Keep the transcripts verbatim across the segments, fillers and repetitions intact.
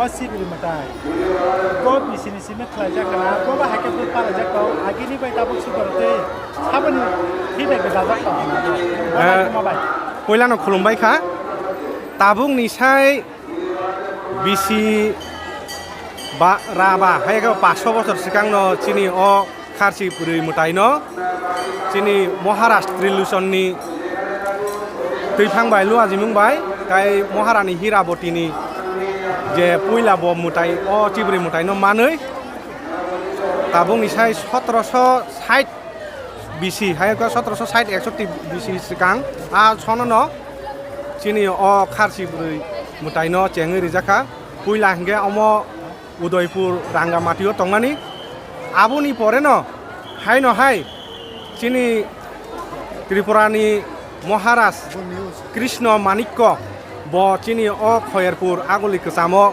O sibri mwtai. Bo bisini simi khlaijak kana, bo ba haikhe bo palajak tong, agini bai tabuk sukar tei saboni thwi bai bejajak tong. Bo Eh, haikhe ma bai. Puilano khulumbai kha. Tabukni sai bisi ba, raba, haikhe paanch sho bochor swkangno chini o Kharchi bwrwi mwtaino chini Maharaj Trilusonni twiphang bai luajimung bai tai Maharani Hirabotini je puila bo mwtai o chibri mwtaino manwi tabukni sai sotoroso sait bisi hai khe sotoroso sait eksoti bisi swkang a sonono chini o Kharchi bwrwi mwtaino chengwi rijak kha. Puila hinkhe omo Udaipur Rangamati o tongnani. Aboni pore no haino hai chini Tripura ni Maharaj Krishna Manikya bo chini o Khoyerpur Aguli kwchamo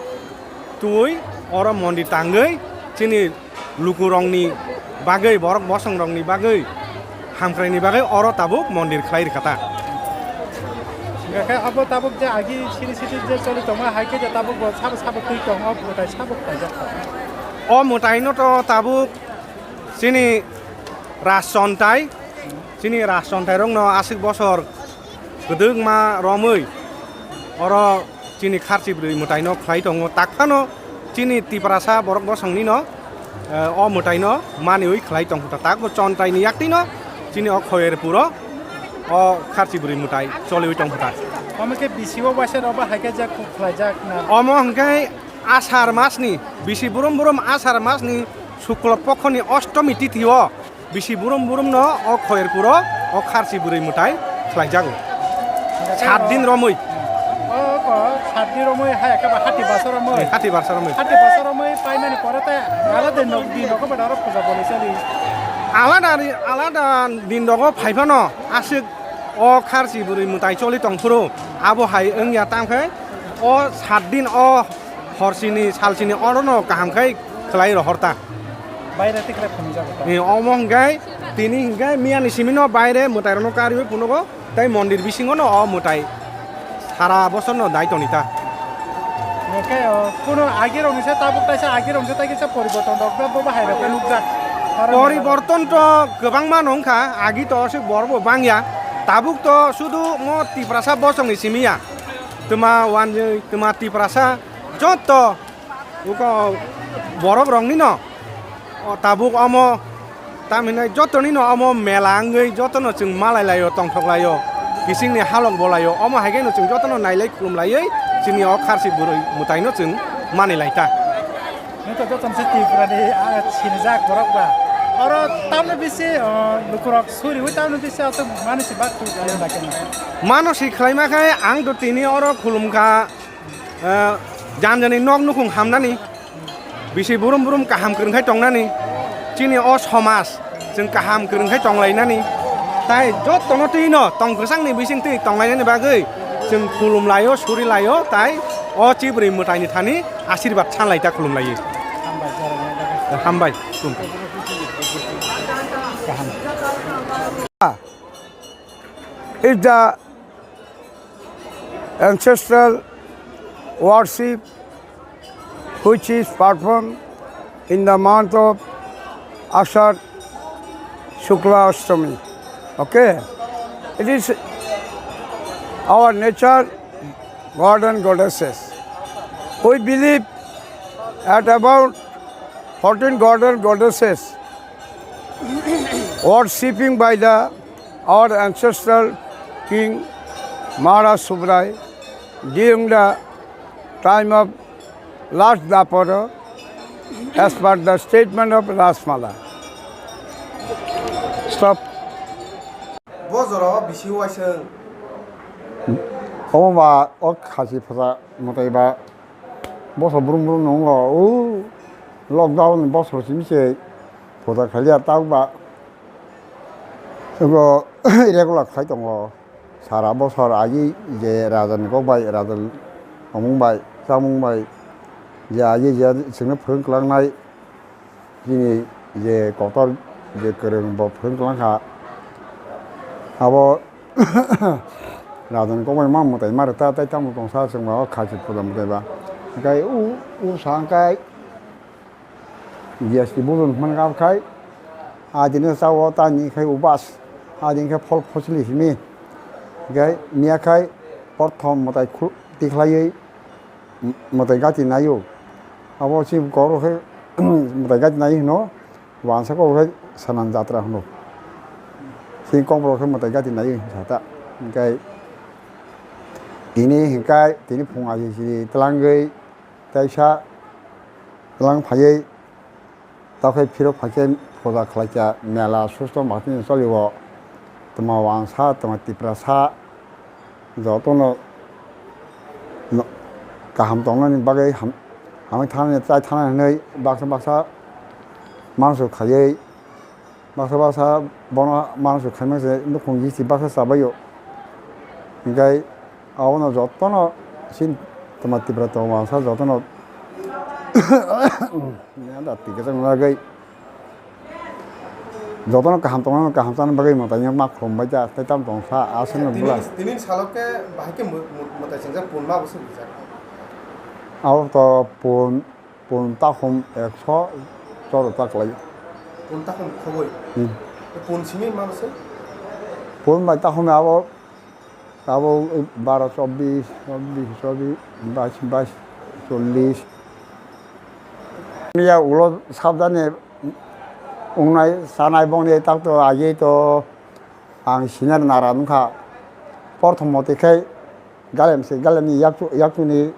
twi oro mondir tangwi chini lukurokni bagwi, borok bosongrokni bagwi, hamkraini bagwi oro tabuk mondir khlai rwkha ta. Hingkhe abo tabuk je agi siri siri je choli tongma hai khe je tabuk bo sabo sabo twi tong o mwtai sabo khlaijak. O mwtaino to tabuk chini rajchontai, chini rajchontairokno aswk bosor kwdwkma romwi oro chini Kharchi bwrwi mwtaino khlai tongo. Tak phano chini Tiprasa borok bosongnino, eh, o mwtaino maniwi khlai tongkha. Tak bo chontaini yaktwino chini o Khoyerpuro o Kharchi bwrwi mwtai choliwi tongkha. Omo khe bisi o waisa rok bo hai khe jak khlaijak na? Omo hwnkhe Asar masni, bisi burum burum Asar masni Shukla Pokhoni Ostomi tithi o bisi burum burum no o Khoyerpuro o Kharchi bwrwi mwtai khlaijago. Sat din romwi. O, o, sat din romwi hai ekaba hati basar romwi. Hati basar romwi. Hati basar romwi paimani pore tai alada din rok, din rok bada oro puja bolwi chali. Alada ri-, alada din rogo phaiphano aswk o Kharchi bwrwi mwtai choli tongphuru abo hai wngya tangkhe o sat din o Horsini salsini orono kaham khai khlai rohorta. Baire tikre phunijak ta. Ni omo hingkai tini hingkai miyani simino baire mwtai rono kariwi phunugo tei mondir bisingo no o mwtai sara bosor no dai tonita. Hingke o kuno agi rok ni se tabuk taisa agi rok se taisa poriborton rok bo bahai rok nukjak. Poriborton to kwbangma no wngkha, agi to se borok bo bangya, tabuk to sudu mo Tiprasa bosong ni simiya. Twma wanjwi, twma Tiprasa, joto uko borok rokni no, o tabuk omo, tamhinai jotoni no omo mela wngwi jotono chwng malai laio, tongthok laio, bisingni halok bo laio, omo hai khe no chwng jotono nailai khulum laiwi chini o Kharchi bwrwi mwtai no chwng mani lai ta. Nokha joto se Tripura ni, ah, sinijak borok ba. Oro tamno bisi, ah, lukurok suriwi tamno bisi aswk mani si bak tu khayo da khe. Mano si khlaima khe ang do tini oro khulumkha, ah, janjani nok nukhung hamnani, bisi burum burum kaham kwrwng khai tongnani, chini o somaj chwng kaham kwrwng khai tonglainani, tai jotono twi no tong kwchangni bising twi tonglainani bagwi chwng khulum laio, suri laio, tai o chibri mwtaini thani asirwad sanlai ta khulum laiwi. Hambai, tum. Kaham. Is the ancestral worship which is performed in the month of Ashar Shukla Ashtami. Okay? It is our nature god and goddesses. We believe at about fourteen god and goddesses worshipping by the our ancestral king Maharaj Subrai during the time of last Dapara as per the statement of Rajmala. Stop. Bo jora o bisi uaiswng. Omo ba o khasi phosa mwtai ba bosor brum brum nungo o lockdown ni bosor simi se phosa khaiya tak ba ego regular khai tongo. Sara bosor agi je raja ni kok bai, raja ni omung bai, chamung bai, je agi je chwngno phwrwng kwlangnai, chini je kotor je kwrwng bo phwrwng kwlang kha. Abo raja ni kok bai ma mwtai ma rwta, tai tamo tongsa chwng ba o kha se phuda mwtai ba. Hwnkhe u, u sa hwnkhe G S T bujun hwnmani gabkhai, a dino chao tani khai ubas, a din khe phol phosili simi. Hwnkhe miya khai porthom mwtai khu-, tikhlaiwi mwtai gati naio. Abo si koro khe mwtai gati nai hwno, wansa koro khe sanan jatra hwno. Si kokborok khe mwtai gati nai hwnsa ta. Hwnkhe tini hwnkhe tini phung aji si twlangwi, teisa twlang phaiwi, takhai phirok phaikhe puja khlaikha, mela susto matini cholio, tma wansa, tma tiprasa, jotono no-, kaham tongnani bagwi ham-, hamwi thanani, chai thanani hwnwi baksa baksa mansu khaiwi, baksa baksa bono mansu khaima se nukhung gisi baksa chabaio. Hwnkhe abono jotono sin tma tipra tong wansa jotono da tikasa nagwi jotono kaham tongna kaham chana bagwi mwtai ma khulum bai ta tei tam tong sa aswk no bwla. Tini, tini salo khe bahai khe mu-, mu-, mwtai chingjak pun ma bo se rijak. Abo to pun Pun takhum ekso choro ta khlai. Pun takhum khogoi. Hmm. Pun simi ma se? Pun bai takhum abo, abo baro, chobbish, chobbish, chobbish, bais, bais, chollish. Ya ulo sabjani ungnai sanai bongni tak to agi to ang sinar nara nungkha. Porthom moti khai Galem se, galem ni yakchu, yakchu ni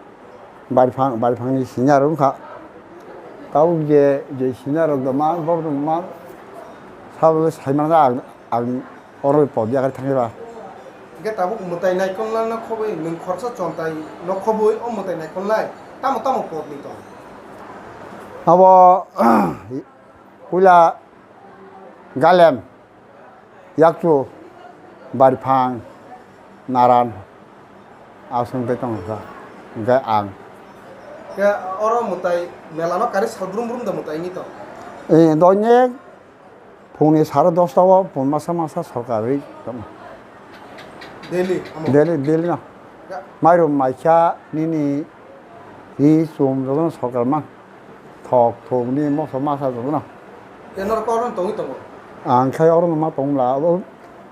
bari phang, bari phang ni senior wngkha. Tabuk je, je senior rok do ma, bo rok ma, sabo sai mano ang, ang oro pod yakar thangwi ba. Hingke tabuk mwtai naikolna no khoboi, nwng khoroksa chontai no khoboi, o mwtai naikolnai, tamo tamo pod ni tong? Abo, puila galem. Yakchu, bariphang, naran, aswng tei tongkha, hwnkhe ang. Khe oro mwtai mela no kari sal brum brum da mwtai ni to? Eh, doine phungni sare dosta o pun masa masa sorkari tamo. Daily, amo? Daily, daily no. Ya. Mairum maikha nini ri chum jotono sorkar mang. Thok thok ni moso masa jotono. Tei norok oro tongwi tongo? Ang khai oro ma tongla, abo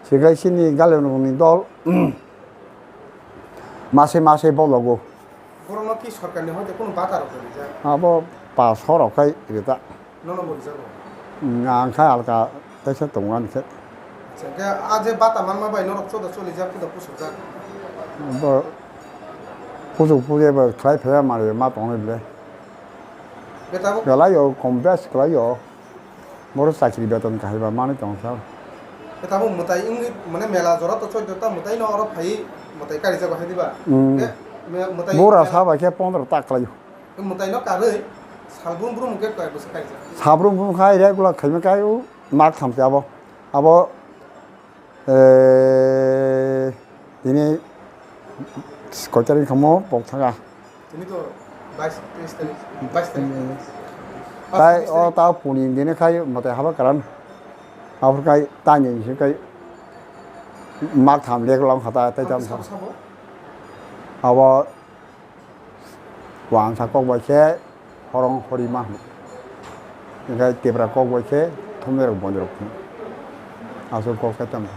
sigai sini galem rokni dol mase mase bologo. Borokno ki sorkarni hoite kunu bata rok rijak? Abo paso rok khai rita. Nono bo rijago? Ang khai alka teisa tongo ani khe. Acha, khe a je bata manma bai norok choda cholijak, choda pusukjak? Bo pusuk puje bo khlai phaiya mari ma tongo ble. Khe tabuk? Kwlaio, kom bes kwlaio. Boro chakri beton kahaiba manwi tongsa. Khe tabuk mwtai wngwi, mane mela jora to choiddota mwtai no oro phaiwi mwtai karijago hai diba? Mm. Khe me-, mwtai Bura mela saba khe pondro ta kwlaio. Khe mwtai no karwi sal brum brum khe koi bwswk kaijak? Sal brum brum khai regular khaima kai o mak tham se abo. Abo Eh, tini koi tarik kamo pok thanga. Tini to bais, teis tarik, bais tarik. Tai o ta puni dini khai mate haba karan. Abor khai tani se khai mak tham lek long khata tai tam. Sabo, sabo? Abo Wansa kok bai khe horong horima hwn. Hingkhe tebra kok bai khe thumnairok bonjorok hwn. Aswk kok khe tamo.